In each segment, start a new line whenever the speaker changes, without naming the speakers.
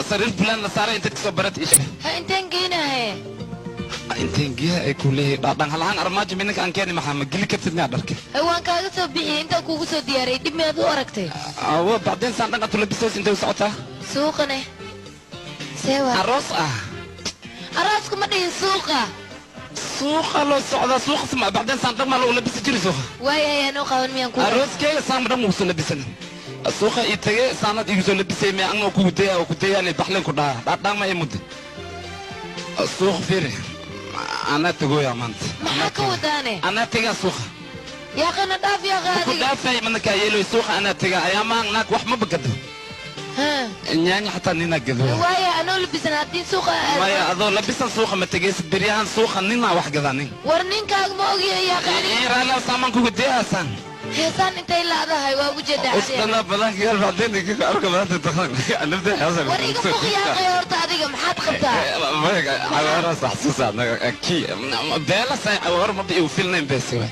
Sariir bulaan la saaray intaad kasoo barat ii sheeg.
Ha, inteen geynahe?
Inteen geeha ay ku leeyahay dhaadhaan halahaan armaajo minanka aan keeni, maxaa ma geli kartid miyaa dharka?
Ha, waan kaaga soo bixiyey, intaan kuugu soo diyaariyey. Dhib miyaad u aragtay?
Awo, bacdeen saan dhan atulabisoos, intay u socotaa?
Suuqane see waa?
Aroos ah.
Aroosku ma dhihin, suuqa.
Suuqa loo socdaa, suuqa sama bacdeen saan dhan maa loo labisi jiri suuqa?
Waayahay, anoo qaban miyaan ku
Arooskeyga saan dhan wuu soo labisan suuqa ii tage, saanad igu soo labisay miya? Anoo kugu daya oo ku dayaale baxleen ku dhaha dhaadhaan ma ii mudde suuq. Fiiri, anaa tagooya maanta.
Maxaa ka wadaane?
Anaa tegaa suuqa.
Yaaqana dhaaf, yaaqa.
Ku
Adiga
dhaafay manaka yeeloy, suuqa anaa tegaa. Ayaamaan naag wax ma bagado.
Ha.
Nyaanya xataa ninaa gado.
Waaya, anoo labisan haddii suuqa aad
Maya, adoo labisan suuqa ma tegaysid. Beryahan suuqa ninaa wax gadaa nin.
War ninkaaga ma ogyahay, yaaqa, adiga?
Raala saamaan kugu dayaasaan.
Heesaan intay laadahay waa ugu jeedaa.
Usdana badanka yar bacdeen ninka arka maanta taqaan nafta xasan.
War iga fuq, yaaqay, horta adiga maxaad qabtaa?
Cawaara saxsuusa ki beela say cawaar ma bi filnayn beesi way.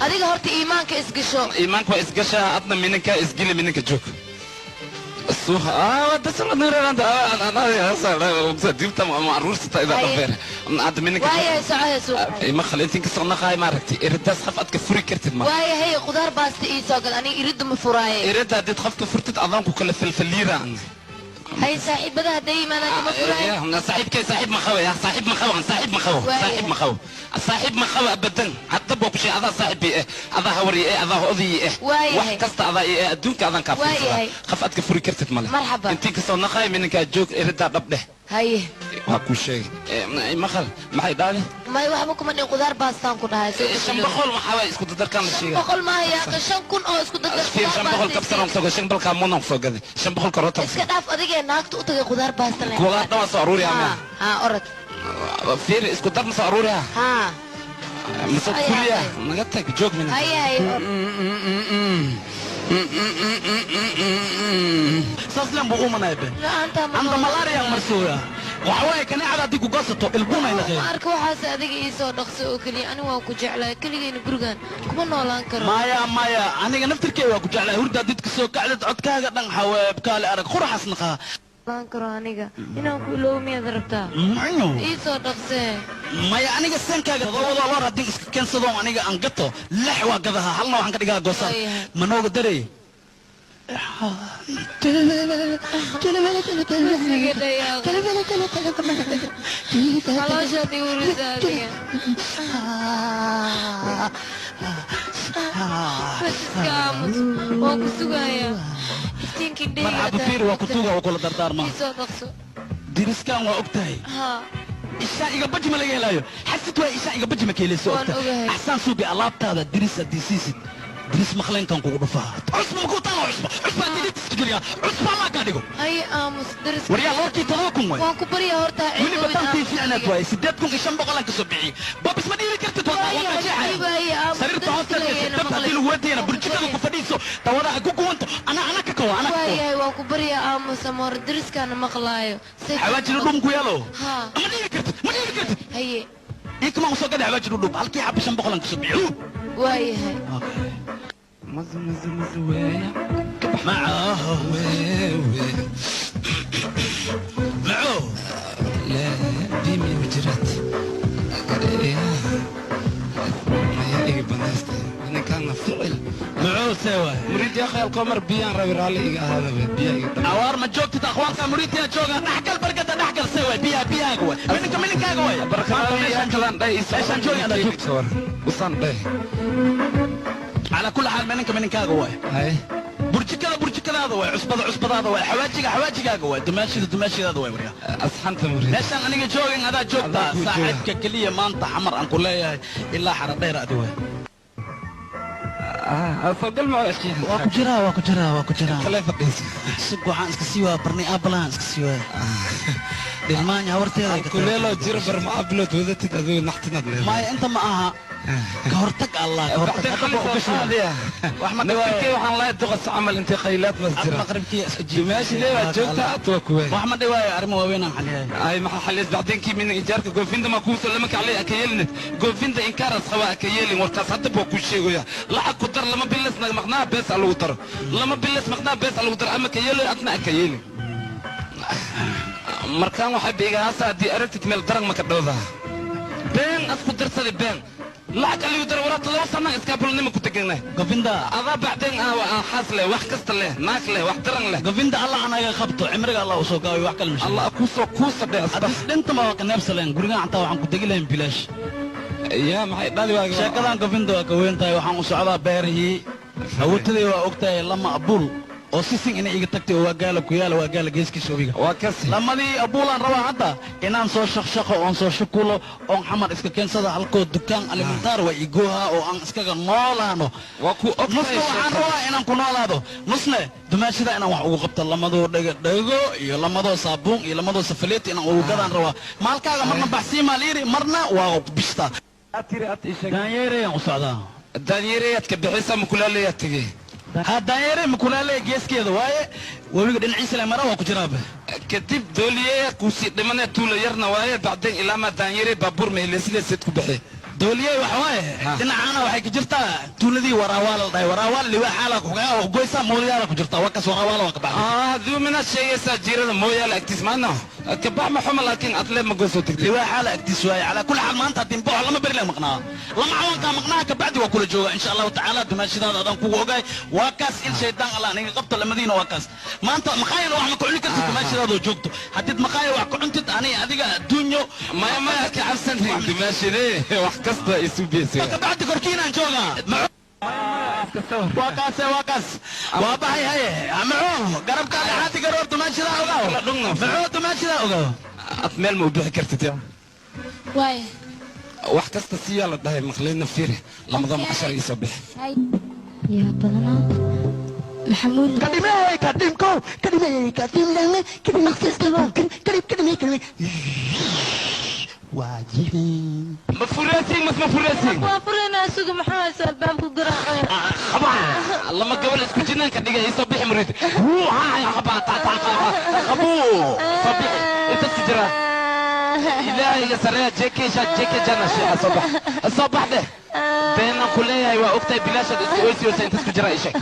Adiga horta iimaanka isgasho.
Iimaanka waa isgashaa, adna minanka isgili, minanka joog suuqa ah dasana nuuranta ana dibta ma aruurta ida dhabeer hadda minanka.
Waayahay, soco hee suuqa.
Ima khal intiin kasoo naqaay, maaragtay, eridaas qaf adka furi kartid ma?
Waayahay, qudaar baasta ii soo gal, aniga iridda ma furaaye.
Erida hadid qafka furtid, adoonku kala falfaliira.
Hay, saaxiibada hadday yimaadaan kama furaaye.
Saaxiibkay saaxiib ma qabo ya, saaxiib ma qabo, saaxiib ma qabo.
Waayahay.
Saaxiib ma qabo, saaxiib ma qabo abadan. Hadda boo ku sheeg, adaa saaxiib eh, adaa hawari eh, adaa oday eh.
Waayahay.
Wax kasta adaa eh, adduunka adaan kaa fiirsada.
Waayahay.
Qaf adka furi kartid male.
Marxaba.
Intii kasoo naqaay minankaa joog, eridaa dhab dheh.
Haye.
Waa kuu sheegay, maqal, maxay dhahday?
May, waxba kuma dhihin, qudaar baastaan ku dhahay soo.
500 maxaa waay isku dadarkaan la
Shan
sheegay?
boqol maaha, yaaqa, 5000 oo isku dadar.
Fiir, 500 kabsaran soo gaday, 500 kaamuun soo gaday, 500 karoota.
Iska dhaaf adigee, naagta u tagay qudaar baasta leh.
Qudaar dhan waa soo aruuriyaa
Ha.
miya?
Ha, orod.
Fiir, isku dar ma soo aruuriyaa?
Ha.
Mise
Ay,
kuliya
ay.
Naga tag, joog mina.
Haye, haye, orod.
Saasleen buu umanaya be.
La'aantaa ma
Anda
noolaan
malaria
karo.
Marsuuya waxa waaye kaneecada haddii ku goosato ilbuunay naqeen.
Ma arka waxaas, adiga ii soo dhaqso oo keliya. Anigu waan ku jeclahay, keligayna gurigan kuma noolaan karo.
Maya, maya, aniga naftirkey waa ku jeclahay. Hurdaa didka soo kacdad, codkaaga dhan xaweeb kaale arag quraxas naqaa.
Noolaan karo aniga, inaan ku iloobo miyaad rabtaa?
Mayo.
Ii soo dhaqsee.
Maya, aniga seenkaaga 7 loor haddii iska keensado, aniga aan gato lix waa gadaha, halna waxaan ka dhigaa goosaan.
Waayahay.
Manooga daray.
Iga dhayaaq. Calooshaad igu rida adiga. Bas iska aamus, waan ku sugayaa iftiinkii.
Marxaba, fiir, waa ku tuuga oo kula dardaarmaa.
Ii soo dhaqso.
Diriskan waa og tahay.
Haa.
Ishaan iga baji ma laga helaayo, xasid waa ishaan iga baji ma ka helayso.
Waan
ogtahay.
ogahay.
Axsaan suubi alaabtaada, diris haddii siisid, diris maqleenkan kugu dhufaa. Cusba ma ku taalo? Cusba, cusba haddii dhibtiska geliyaa, cusba allaa kaa dhigo.
Haye, aamus dariska.
Waryaa, loorkii 7000 waay.
Waan ku baryaa horta.
Weliba
ceeboobin.
tantii
Aamus
fiicnaad
adiga.
waaye, 8500 aan ka soo bixiyey. Babis ma dhiiri kartid, waa
Waayahay,
qajeexaya.
dhiibaaye, aamus,
Sariirta
dariska
hoosteed
lageena
dab haddii
maqlay.
lagu wadayana,
Waan ku
burjikada ku
baryaa.
fadhiiso, tawadaha ku guwanto, ana ka kawa, ana ka kawa.
Waayahay, waan ku baryaa, aamus amoor, dariskaana maqlaayo.
Xawaaji dhudhum ku yaalo.
Haa.
Ma dhiiri kartid, ma dhiiri kartid.
Haye.
Inkama usoo gada xawaaji dhudhum, halkii xabba 500 aan ka soo bixiyo.
Waayahay.
Mazu mazu mazu weeya.
Macaho.
Wewe.
Maco.
La bimi wajiraad maya iga banaysta ninkaana ficil.
Maco, see waay?
Muriid yaa khayal komar, biyaan rabi, raalli iga ahaada, biya iga dhama.
Awaar ma joogtid? Akhwaanka muriidtiya jooga, dhaxgal barkada dhaxgal. See waay? Biyaha, biyahaaga waay, mininka mininkaaga waay.
Barkadadan dhay.
Meeshaan joogi adaa joogto.
Usaan dhay.
Calaa kulli xaal, mininka mininkaaga waay.
Hay.
Burjikada burjikadaada waay, cusbada cusbadaada waay, xawaajiga xawaajigaaga waay, dumaashida dumaashidaada waay, waryaa.
Asxanta muriid.
Meeshaan aniga joogin, adaa joogtaa.
Adaa kuu jooga.
Saaxiibka keliya maanta xamar aan ku leeyahay ilaa xara dheer adi waay.
Soo gal ma?
Waa ku jiraa, waa ku jiraa, waa ku jiraa.
Kale fadhiisa.
Sug, waxaan iska sii waa barnay aabalahan iska sii waa dhilmaanya hawarteeda.
Kuleelo jiro bar ma abilood wadatid adigu naxtinaad leedahay.
Maya, inta ma aha, ka hortag allah, ka hortag. Hadda waa u gashay. Wax ma
Naftirkay waxaan lahay duqas camal intay khaylaad mas jira.
Maqribkii iska jiif.
Meesha lee waa joogtaa, at waa kuwee.
Wax ma dhiwaayo, arrimo waaweyn aan xaliyay.
Ay, maxaa xalis bacdeenkii min ijaarka goofinta ma kuusoo lama kaclay aka yeelin, goofinta inkaaras qaba aka yeelin. Warkaas hadda baa kuu sheegaya, lacag ku dar, lama bilas maqnaa, bees lagu daro, lama bilas maqnaa, bees lagu daro, ama ka yeelo adna aka yeelin. Markaan waxay biigaasa haddii aragtid meel darang maka dhowdaa been asku dirsaday been lacag aligu dara waraa 7 sana iskaabulnima ku teganay
Govinda
adaa bacdeen ah xaas leh wax kasta leh naag leh wax daran leh
Govinda Allah anaga qabto cimriga Allah u soo gaabiyo wax kale ma
Allah ku soo dheh asbax
dhinta ma waa qaneebsaleen guriga anta waxaan ku degi lahayn bilaash
yaa maxay dhali waaga
sheekadan Govinda waa ka weyn tahay waxaan u socdaa beerihii hawtadii waa ogtahay lama abuul oo sisin inay iga tagtay oo waa gaala ku yaala waa gaala geeskiisa webiga
waa kasi
lamadii abuulaan rabaa hadda inaan soo shaqshaqo oon soo shukulo oon xamar iska keensada halkoo dukaan alimentaar waa igooha oo aan iskaga noolaano
waa ku ogtahay
nusna waxaan rabaa inaan ku noolaado nusne dumaashida inaan wax ugu qabto lamadoo dhego dhego iyo lamadoo saabuun iyo lamadoo safaleeti inaan ugu gadaan rabaa maalkaaga marna baxsiimaa liiri marna waa bishtaa daanyeereyaan u socdaa
daanyeereyaad ka bixisa mukulaaleyaad tegey
ha daanyeere mukulaale geeskeeda waaye webiga dhinaciisa le mara waa ku jiraaba
kadib dooliyeya kuusii dhimane tuula yarna waaye bacdeen ilaamaa daanyeere baabuur mahelesideed seed ku bixi
dooliye waxa waaye dhinacaana waxay ka jirtaa tuuladii waraawaal la dhahay waraawaal liwaaxaala goysaa mooyaala ku jirtaa waa kaas waraawaala waa ka baxday
haddii minaad sheegaysaa jiirada mooyaala agtiis maana ka bax ma xuma laakiin adle ma goysoo tegtay
liwaaxaala agtiis waaye calaa kulli xaal maanta haddii boxo lama beri la maqnaa lama cawankaa maqnaa kabacdi waa kula jooga insha allahu tacaala dumaashidaada adaan kugu ogaay waa kaas il shaydaan allah aniga qabto lamadiina waa kaas maanta maqaayana wax ma ku cuni kartid dumaashidaadoo joogto haddiid maqaaya wax ku cuntid ani adiga adduunyo
maya maya ka cabsantiin dumaashidee wax kasta isu biisay
kabacdi korkiinaan joogaa waa kaas waa kaas waa baxay haye macoo garabkaaga xaati garoor dumaashidaa ogaaw macoo dumaashidaa ogaaw
ad meel ma u bixi kartid ya
waay
wax kasta siyaa la dhahay maqleyna fiiri lamada macashar ii soo bixi
yaa badanaa maxamuud
kadhimey kadhimkow kadhimey kadhimleme kadhim kadhim kadhimey kadhimey waajibin
ma fureysin mas ma fureysin
waa fureynaa suga maxaa haysa albaabku garaacaya
qabaa lama gabal isku jinaanka dhigay ii soo bixi muriid qabaa qabuu soo bixi inta isku jira ilaahayga sareeya jekeesha jeke jana sheexa soo bax soo bax dheh beenaan ku leeyahay waa ogtahay bilaashaad isku oysiyosa inta isku jira ii sheeg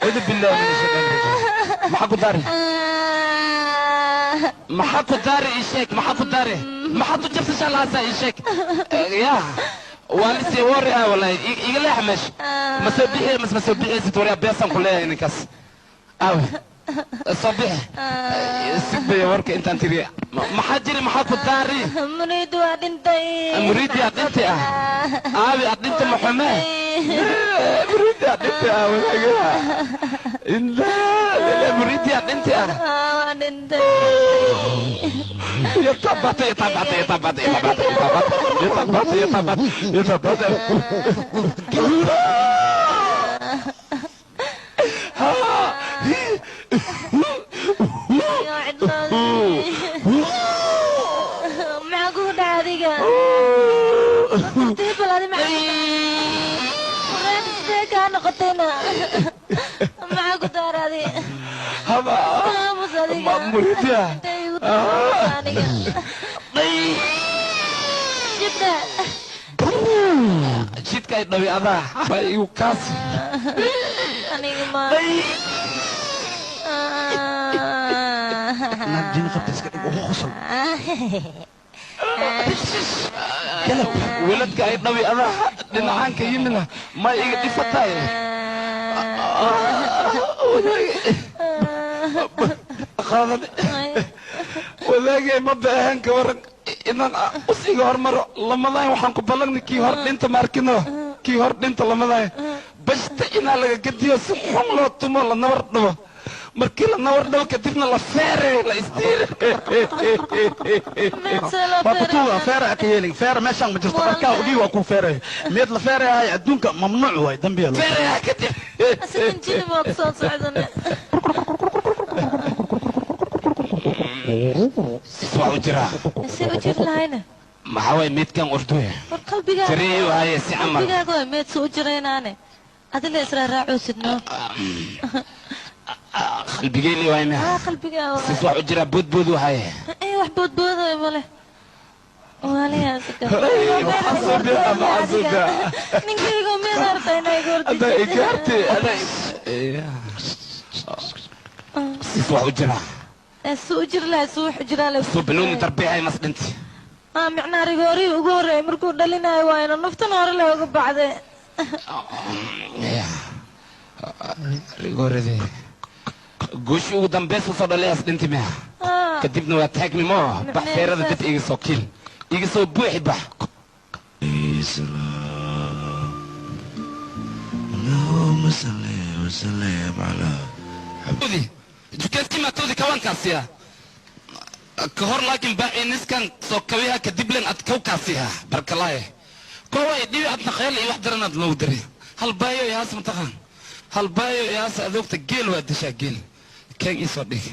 أعوذ بالله من الشيطان الرجيم ما حكو داري ما حكو داري إيشيك ما حكو داري ما حكو جبت شال هسا إيشيك يا والسي وريها والله يقول حمش ما سبيحي ما سبيحي ستوريا بيسان كلها إنكاس أو صبيح سبي ورك أنت أنت ريا ما حجري ما حكو داري
مريد وادنتي
مريد يا دنتي أبي أدنت محمد مريد يا دنتي لا مريد يا دنتي
وادنتي
يا طبطي يا طبطي يا طبطي يا طبطي يا طبطي يا طبطي يا طبطي
يا عدنان معقول adiga tartiib adi macquul sidee kaa noqotayna maxaa ku daaraadi
haba
aamus adiga
muriidya
intay igu daraysaa aniga jibna
jidka ay dhawi adaa baa igu kaas
aniga ma
naag jini qabta iska dhig ugu qosol
galab weladka ay dhawi adaa dhinacaanka yimina ma iga dhifataay qaadan wadaagay ma baahan ka waran inaan us iga hormaro lamadayn waxaan ku ballanni kii hor dhinta ma arkino kii hor dhinta lamadayn bashta inaa laga gadiyo si xun loo tumo la nabar dhabo markii la nawar dhabo kadibna la feere la isdiire
waa kutuuga feera ka yeelin feera meeshaan ma jirto dharkaa udhii waa kuu feeraya meed la feerayahay adduunka mamnuuc waay dambiya loo
feerayaa kadib
asagan jilib waa kusoo socdane
sis waa u jiraa
see u jiri lahayna
maxaa waay meedkan ordoya
war qalbigaaga
Jariyey waaye si camal.
qalbigaaga waay meed soo u jiraynaane adila israa raacuusid noo
qalbigeyli waay mea
aa qalbigaa
sis waa u jiraa boodbood waaye
ay wax boodboodayo male
Hey, maxaa soo bixa, maxaa soo bixa?
ninkayga meed arta inay
Adaa igaartay adaa Siis wax u jiraa?
Suu u jiri lahay, suu wax u jiraa le.
Suu banooni darbeexay mas dhinti.
Ah, micnaha rigoorihii ugu horreeyay markuu dhalinayo waayna naftan hore le uga baxday.
Rigooradii guushii ugu dambaysa soo dhalayaas dhinti miya?
Ah.
Kadibna waa taagmi moo bax feerada dib iga soo kiil, iga soo buuxi, bax.
اللهم صل وسلم على
Toodi, jukeeskii maa toodi kawankaasiya ka hor, laakiin baaci niskan soo kawiha kadib len ad kawkaasiha barkalaaye koway dhibi adna khayl iyo wax daranaad loogu dari hal baayo ihaas mataqaan, hal baayo ihaas adoogta geel waa dishaa geel keen ii soo dhig.